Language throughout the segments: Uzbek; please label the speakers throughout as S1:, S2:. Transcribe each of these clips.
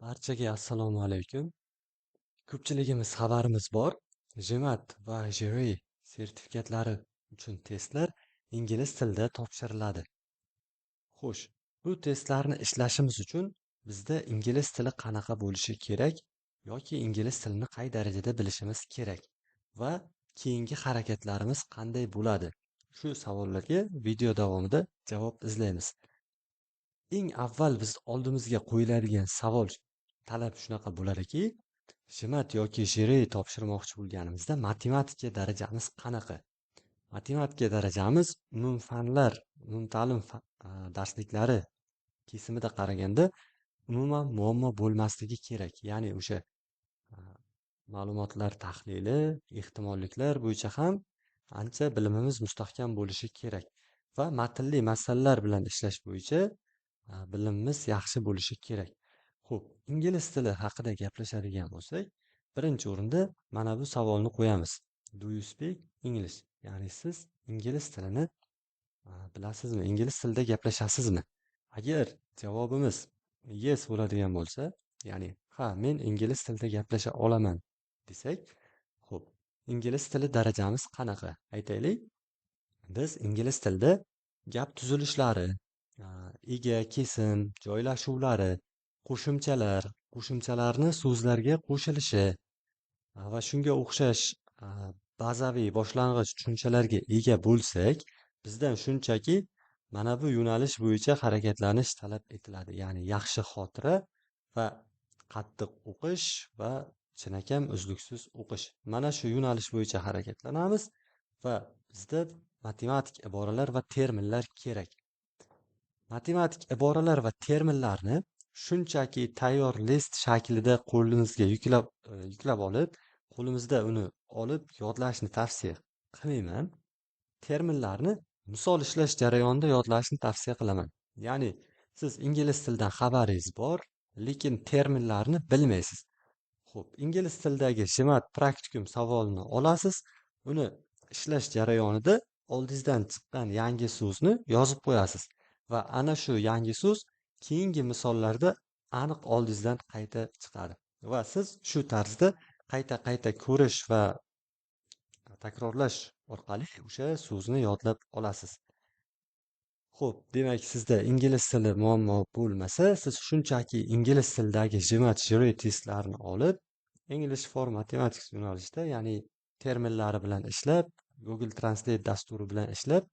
S1: Barchaga assalomu alaykum. Ko'pchiligimiz xabarimiz bor, GMAT va GRE sertifikatlari uchun testlar ingliz tilida topshiriladi. Xo'sh, bu testlarni ishlashimiz uchun bizda ingliz tili qanaqa bo'lishi kerak yoki ingliz tilini qay darajada bilishimiz kerak va keyingi harakatlarimiz qanday bo'ladi? Shu savollarga video davomida javob izlaymiz. Eng avval biz oldimizga qo'yiladigan savol, talab shunaqa bo'ladiki, GMAT yoki GRE topshirmoqchi bo'lganimizda matematika darajamiz qanaqa? Matematika darajamiz umumfanlar, umumta'lim darsliklari kesimida qaraganda umuman muammo bo'lmasligi kerak. Ya'ni o'sha ma'lumotlar tahlili, ehtimolliklar bo'yicha ham ancha bilimimiz mustahkam bo'lishi kerak va matnli masalalar bilan ishlash bo'yicha bilimimiz yaxshi bo'lishi kerak. Xo'p, ingliz tili haqida gaplashadigan bo'lsak, birinchi o'rinda mana bu savolni qo'yamiz. Do you speak English? Ya'ni siz ingliz tilini bilasizmi? Ingliz tilida gaplashasizmi? Agar javobimiz yes bo'ladigan bo'lsa, ya'ni ha, men ingliz tilida gaplasha olaman desak, xo'p, ingliz tili darajamiz qanaqa? Aytaylik, biz ingliz tilida gap tuzilishlari, ega, kesim, joylashuvlari, qo'shimchalar, qo'shimchalarni so'zlarga qo'shilishi va shunga o'xshash bazaviy boshlang'ich tushunchalarga ega bo'lsak, bizdan shunchaki mana bu yo'nalish bo'yicha harakatlanish talab etiladi. Ya'ni yaxshi xotira va qattiq o'qish va chinakam uzluksiz o'qish. Mana shu yo'nalish bo'yicha harakatlanamiz va bizda matematik iboralar va terminlar kerak. Matematik iboralar va terminlarni shunchaki tayyor list shaklida qo'limizga yuklab olib, qo'limizda uni olib yodlashni tavsiya qilmayman. Terminlarni misol ishlash jarayonida yodlashni tavsiya qilaman. Ya'ni siz ingliz tilidan xabaringiz bor, lekin terminlarni bilmaysiz. Xo'p, ingliz tilidagi GMAT praktikum savolini olasiz, uni ishlash jarayonida oldingizdan chiqqan yangi so'zni yozib qo'yasiz va ana shu yangi so'z keyingi misollarda aniq oldingizdan qayta chiqadi va siz shu tarzda qayta-qayta ko'rish va takrorlash orqali o'sha so'zni yodlab olasiz. Xo'p, demak, sizda ingliz tili muammo bo'lmasa, siz shunchaki ingliz tilidagi GMAT, GRE testlarini olib, English for Mathematics yo'nalishida, ya'ni terminlari bilan ishlab, Google Translate dasturi bilan ishlab,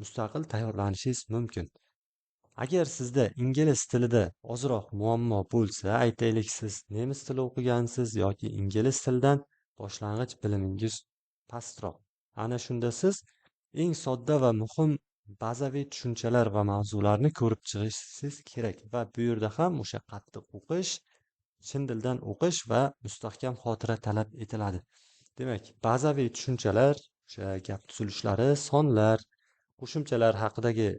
S1: mustaqil tayyorlanishingiz mumkin. Agar sizda ingliz tilida ozroq muammo bo'lsa, aytaylik, siz nemis tili o'qigansiz yoki ingliz tilidan boshlang'ich bilimingiz pastroq. Ana shunda siz eng sodda va muhim bazaviy tushunchalar va mavzularni ko'rib chiqishingiz kerak va bu yerda ham o'sha qattiq o'qish, chin dildan o'qish va mustahkam xotira talab etiladi. Demak, bazaviy tushunchalar, o'sha gap tuzilishlari, sonlar, qo'shimchalar haqidagi,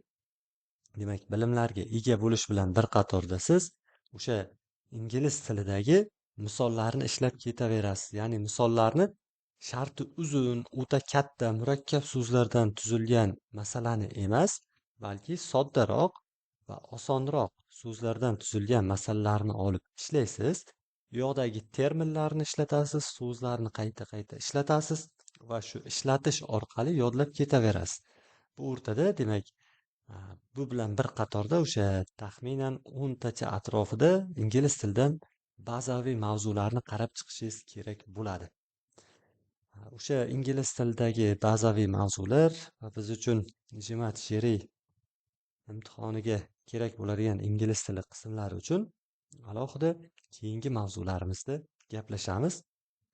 S1: demak, bilimlarga ega bo'lish bilan bir qatorda siz o'sha ingliz tilidagi misollarni ishlab ketaverasiz. Ya'ni misollarni sharti uzun, o'ta katta, murakkab so'zlardan tuzilgan masalani emas, balki soddaroq va osonroq so'zlardan tuzilgan masalalarni olib ishlaysiz. U yoqdagi terminlarni ishlatasiz, so'zlarni qayta-qayta ishlatasiz va shu ishlatish orqali yodlab ketaverasiz. Bu o'rtada, demak, bu bilan bir qatorda o'sha taxminan 10 tacha atrofida ingliz tilidan bazaviy mavzularni qarab chiqishingiz kerak bo'ladi. O'sha ingliz tilidagi bazaviy mavzular va biz uchun GMAT, GRE imtihoniga kerak bo'ladigan ingliz tili qismlari uchun alohida keyingi mavzularimizda gaplashamiz.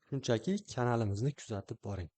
S1: Shunchaki kanalimizni kuzatib boring.